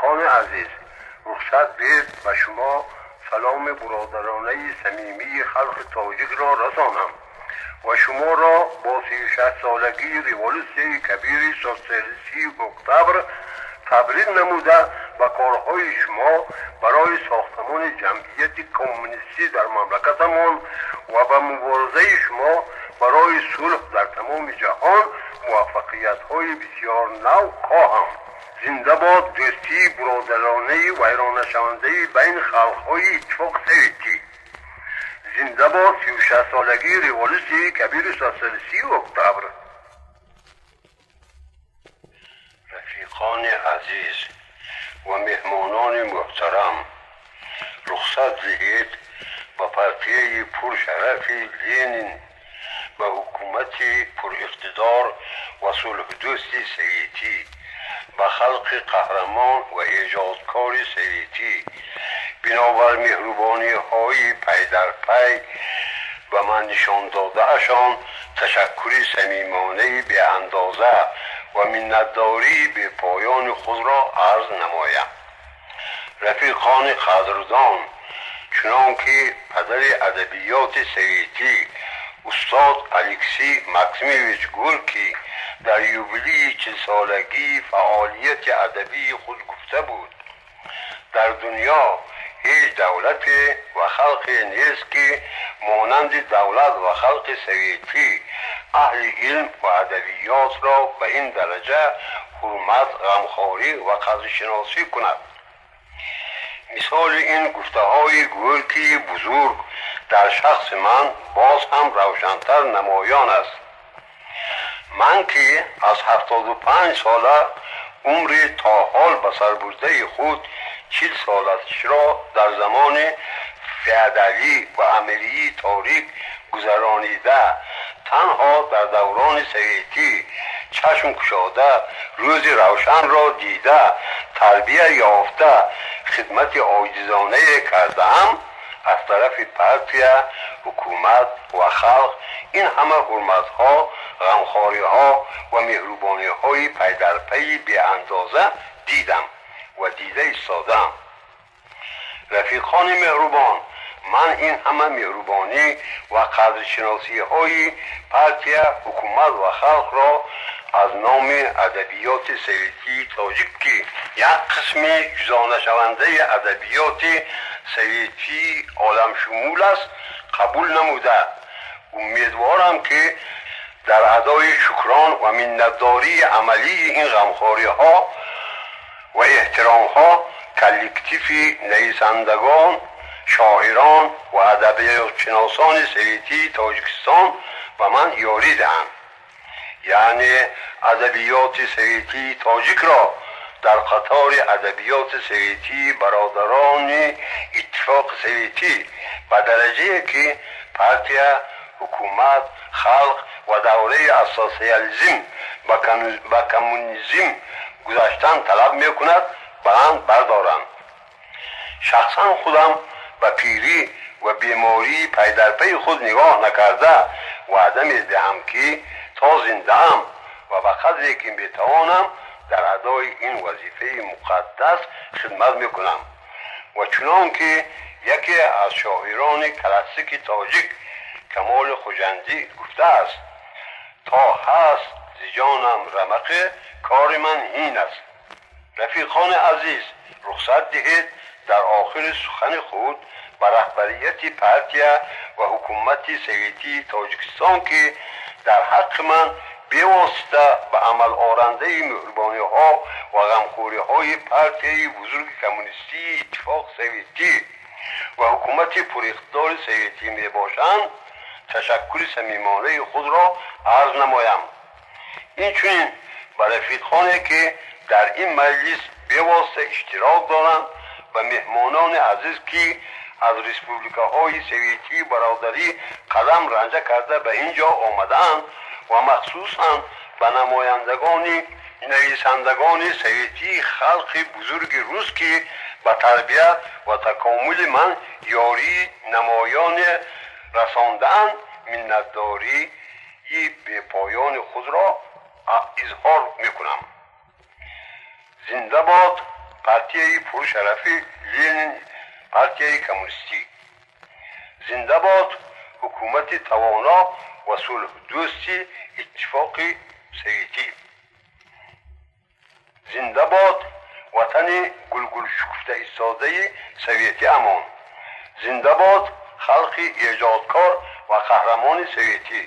Рафиқони азиз, рухсат диҳед ба шумо саломи бародаронаи самимии халқи тоҷикро расонам ва шуморо бо 36-солагии революсияи кабири социалистии октябр табрик намуда ба корҳои шумо барои сохтмони ҷамъияти коммунистӣ дар мамлакатамон ва ба муборизаи шумо барои сулҳ дар тамоми ҷаҳон муваффақиятҳои бисёр нав хоҳам. Зинда бод дӯстии бародаронаи вайроннашавандаи байни халқҳои Иттифоқи Советӣ. Зинда бод 36-солагии революсияи кабири социалистии октябр. Рафиқони азиз ва меҳмонони муҳтарам, рухсат диҳед ба партияи пуршарафи Ленин, ба ҳукумати пуриқтидор ва сулҳдӯсти советӣ, ба халқи қаҳрамон ва эҷодкори советӣ бинобар меҳрубониҳои пайдарпай ба ман нишон додаашон ташаккури самимонаи беандоза ва миннатдории бепоёни худро арз намоям. Рафиқони қадрдон, чунон ки падари адабиёти советӣ устод Алексей Максимович Горький дар юбилеи 40-солагии фаъолияти адабии худ гуфта буд, дар дунё ҳеҷ давлате ва халқе нест, ки монанди давлат ва халқи советӣ аҳли илм ва адабиётро ба ин дараҷа ҳурмат, ғамхорӣ ва қадршиносӣ кунад. Мисоли ин гуфтаҳои Горькии бузург дар шахси ман боз ҳам равшантар намоён аст. Ман ки аз 75 сола умри то ҳол ба сар бурдаи худ 40 солашро дар замони феодалӣ ва амирии торик гузаронида, танҳо дар даврони советӣ чашм кушода, рӯзи равшанро дида, тарбия ёфта, хидмати оҷизонае кардаам, аз тарафи партия, ҳукумат ва халқ ин ҳама ҳурматҳо, ғамхориҳо ва меҳрубониҳои пайдарпайи беандоза дидам ва дида истодаам. Рафиқони меҳрубон, ман ин ҳама меҳрубонӣ ва қадршиносиҳои партия, ҳукумат ва халқро аз номи адабиёти советии тоҷик, ки як қисми ҷудонашавандаи адабиёти советии оламшумул аст, қабул намуда, умедворам, ки дар адои шукрон ва миннатдории амалии ин ғамхориҳо ва эҳтиромҳо коллективи нависандагон, шоирон ва адабиётшиносони советии Тоҷикистон ба ман ёрӣ диҳанд. Яъне адабиёти советии тоҷикро дар қатори адабиёти советии бародарони Иттифоқи Советӣ ба дараҷае ки партия, ҳукумат, халқ ва давраи аз социализм ба коммунизм гузаштан талаб мекунад, баланд бардоранд. Шахсан худам ба пирӣ ва бемории пайдарпайи худ нигоҳ накарда ваъда медиҳам, ки то зиндаам ва ба қадре ки метавонам дар адои ин вазифаи муқаддас хидмат мекунам. Ва чунон ки яке аз шоирони классики тоҷик Камоли Хуҷандӣ гуфтааст: то ҳаст зи ҷонам рамақе, кори ман ҳин аст. Рафиқони азиз, рухсат диҳед дар охири сухани худ ба раҳбарияти партия ва ҳукумати советии Тоҷикистон, ки дар ҳаққи ман бевосита ба амалорандаи меҳрубониҳо ва ғамхориҳои партияи бузурги коммунистии Иттифоқи Советӣ ва ҳукумати пуриқтидори советӣ мебошанд, ташаккури самимонаи худро арз намоям. Инчунин ба рафиқоне, ки дар ин маҷлис бевосита иштирок доранд, ба меҳмонони азиз, ки аз республикаҳои советии бародарӣ қадам ранҷа карда ба ин ҷо омадаанд ва махсусан ба намояндагони нависандагони советии халқи бузурги рус, ки ба тарбия ва такомули ман ёрии намоёне расондаанд, миннатдории бепоёни худро изҳор мекунам. Зинда бод Партияи пуршарафи Ленин, партияи коммунистӣ. Зинда бод ҳукумати тавоно ва сулҳдӯсти Иттифоқи Советӣ. Зинда бод ватани гулгулшукуфта истодаи Советиамон. Зинда бод халқи эҷодкор ва қаҳрамони советӣ.